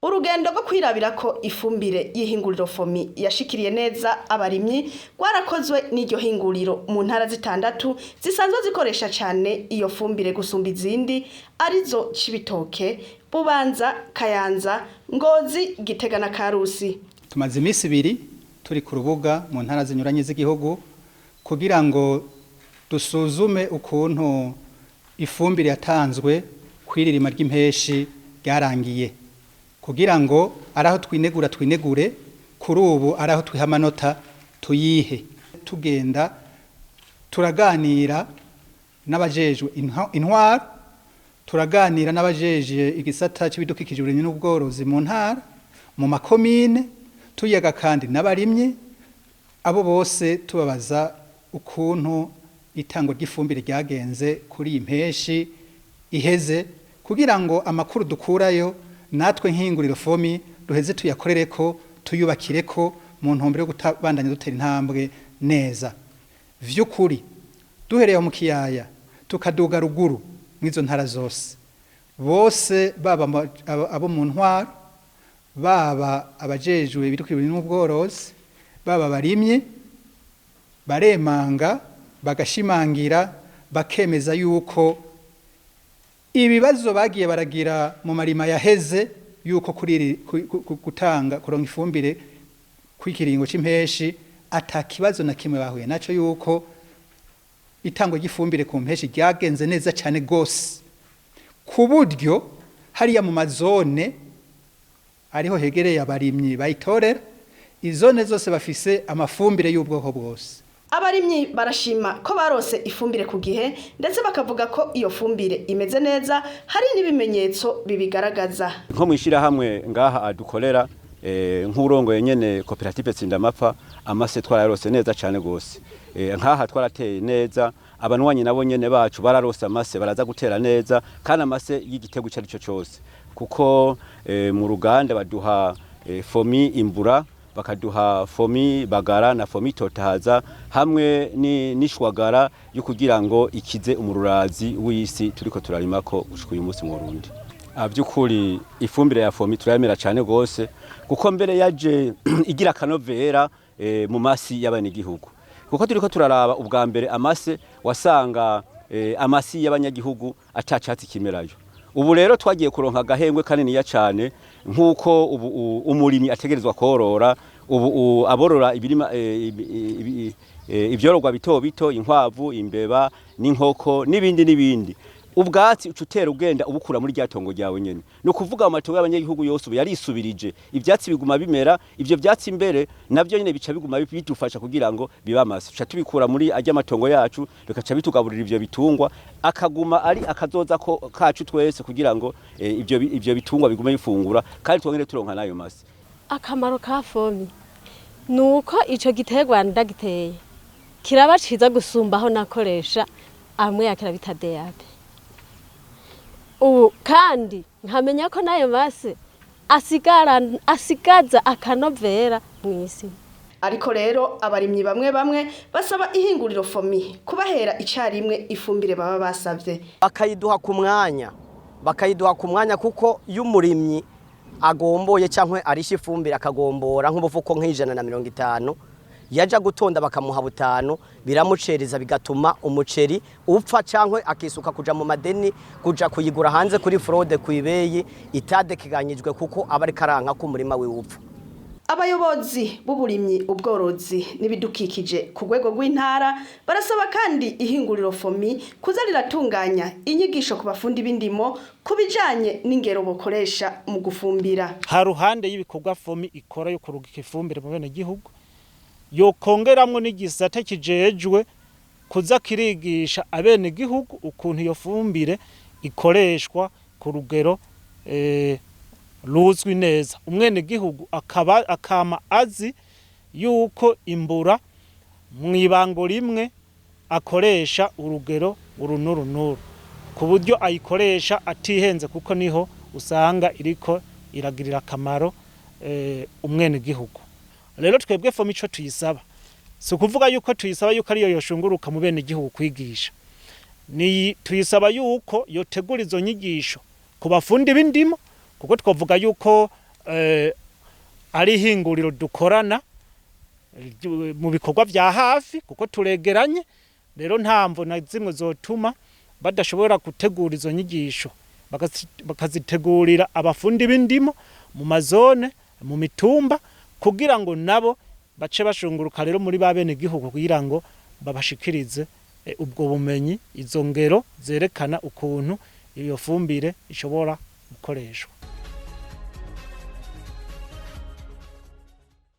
Urugendo rwo kwirabira ko ifumbire y'ihinguriro FOMI yashikiriye neza abarimyi rwarakozwe n'iryo hinguriro mu ntara zitandatu zisanzwe zikoresha cane iyo fumbire gusumba izindi, arizo Cibitoke, Bubanza, Kayanza, Ngozi, Gitega na Karusi. Tumaze iminsi 2 turi ku rubuga mu ntara zinyuranye z'igihugu kugira ngo dusuzume ukuntu ifumbire yatanzwe kw'iririma ry'impeshi ryarangiye, kugira ngo araho twinegura twinegure, kuri ubu araho twiha amanota tuyihe. Tugenda turaganira n'abajejwe intwaro, turaganira n'abajeje igisata c'ibidukikije, uburimyi n'ubworozi mu ntara, mu makomine, tuyaga kandi n'abarimyi abo bose, tubabaza ukuntu itangwa ry'ifumbire ryagenze kuri iyi mpeshi iheze, kugira ngo amakuru dukurayo natwe nk'ihinguriro FOMI duheze tuyakorereko, tuyubakireko mu ntumbero yo gutabandanya dutera intambwe neza. Vy'ukuri, duhereye mu kiyaya tukaduga ruguru mw'izo ntara zose, bose, baba abo mu ntwaro, baba abajejwe ibidukikije n'ubworozi, baba abarimyi, baremanga, bagashimangira, bakemeza yuko ibibazo bagiye baragira mu marima yaheze, yuko kuri gutanga kuronka ifumbire kw'ikiringo c'impeshi ata kibazo na kimwe bahuye naco, yuko itangwa ry'ifumbire ku mpeshi ryagenze neza cyane gose, ku buryo hariya mu mazone ariho hegereye abarimyi bayitorera, izone zose bafise amafumbire y'ubwoko bwose. Abarimyi barashima ko barose ifumbire ku gihe, ndetse bakavuga ko iyo fumbire imeze neza, hari n'ibimenyetso bibigaragaza. Nko mwishirahamwe ngaha adukorera, nk'urongoye nyene koperative Tsindamapfa, amase twararose neza cane gose. Nkaha twarateye neza, abanwanyi nabo nyene bacu bararose amase, baraza gutera neza, kandi amase y'igitego ico arico cose, kuko mu ruganda baduha FOMI imbura, bakaduha FOMI bagara na FOMI totahaza, hamwe n'ishwagara yo kugira ngo ikize umururazi w'isi turiko turarimako gushika uyu munsi mu Burundi. By'ukuri ifumbire ya FOMI turayemera cyane gose, kuko mbere yaje igira akanovera mu masi y'abanyagihugu, kuko turiko turaraba ubwa mbere amase wasanga amasi y'abanyagihugu atacatsi kimerayo. Ubu rero twagiye kuronka agahengwe kaniniya cyane, nk'uko ubu umurimyi ategerezwa korora. Ubu aborora ibirima, ibyororwa bito bito, inkwavu, imbeba n'inkoko n'ibindi n'ibindi, ubwatsi uca utera ugenda ubukura muri rya tongo ryawe nyene. Ni ukuvuga mu matongo y'abanyagihugu yose ubu yarisubirije, ivyatsi biguma bimera. Ivyo vyatsi mbere navyo nyene bica biguma bidufasha kugira ngo bibe amase, tuca tubikura muri arya matongo yacu, bikaca bitugaburira ivyo bitungwa, akaguma ari akazoza ko kacu twese, kugira ngo ivyo bitungwa bigume bifungura kandi twongere turonka n'ayo mase. Akamaro ka FOMI ni uko ico giterwa ndagiteye kiraba ciza gusumba aho nakoresha amwe yakira bita DAP. Ubu kandi nkamenya ko n'ayo mase asigara, asigaza akanovera mw'isi. Ariko rero abarimyi bamwe bamwe basaba ihinguriro FOMI kubahera icarimwe ifumbire baba basavye. Bakayiduha ku mwanya, bakayiduha ku mwanya, kuko iyo umurimyi agomboye cyangwa arisha ifumbire akagombora nk'umufuko nk'150, yaja gutonda bakamuha 5, biramucereza, bigatuma umuceri upfa cyangwa akisuka kuja mu madeni, kuja kuyigura hanze kuri fraude, ku ibeyi itadekeganyijwe, kuko aba ariko aranka ko umurima wiwe upfa. Abayobozi b'uburimyi, ubworozi n'ibidukikije ku rwego rw'intara barasaba kandi ihinguriro FOMI kuza riratunganya inyigisho ku bafundi b'indimo ku bijanye n'ingero bokoresha mu gufumbira. Ha ruhande y'ibikorwa FOMI ikora yo kurungika ifumbire mu bene gihugu, yokongeramwo n'igisata kijejwe kuza kirigisha abene gihugu ukuntu iyo fumbire ikoreshwa ku rugero ruzwi neza, umwene gihugu akaba akama azi yuko imbura mu ibango rimwe akoresha urugero uru n'uru n'uru, ku buryo ayikoresha atihenze, kuko niho usanga iriko iragirira akamaro umwene gihugu. Rero twebwe FOMI ico tuyisaba, si ukuvuga yuko tuyisaba yuko ariyo yoshunguruka mu bene gihugu kwigisha, ni tuyisaba yuko yotegura izo nyigisho ku bafundi b'indimo, kuko twavuga yuko ari ihinguriro dukorana mu bikorwa vya hafi, kuko turegeranye. Rero ntamvo na zimwe zotuma badashobora gutegura izo nyigisho, bakazitegurira abafundi b'indimo mu mazone, mu mitumba, kugira ngo nabo bace bashunguruka rero muri ba bene gihugu, kugira ngo babashikirize ubwo bumenyi, izo ngero zerekana ukuntu iyo fumbire ishobora gukoreshwa.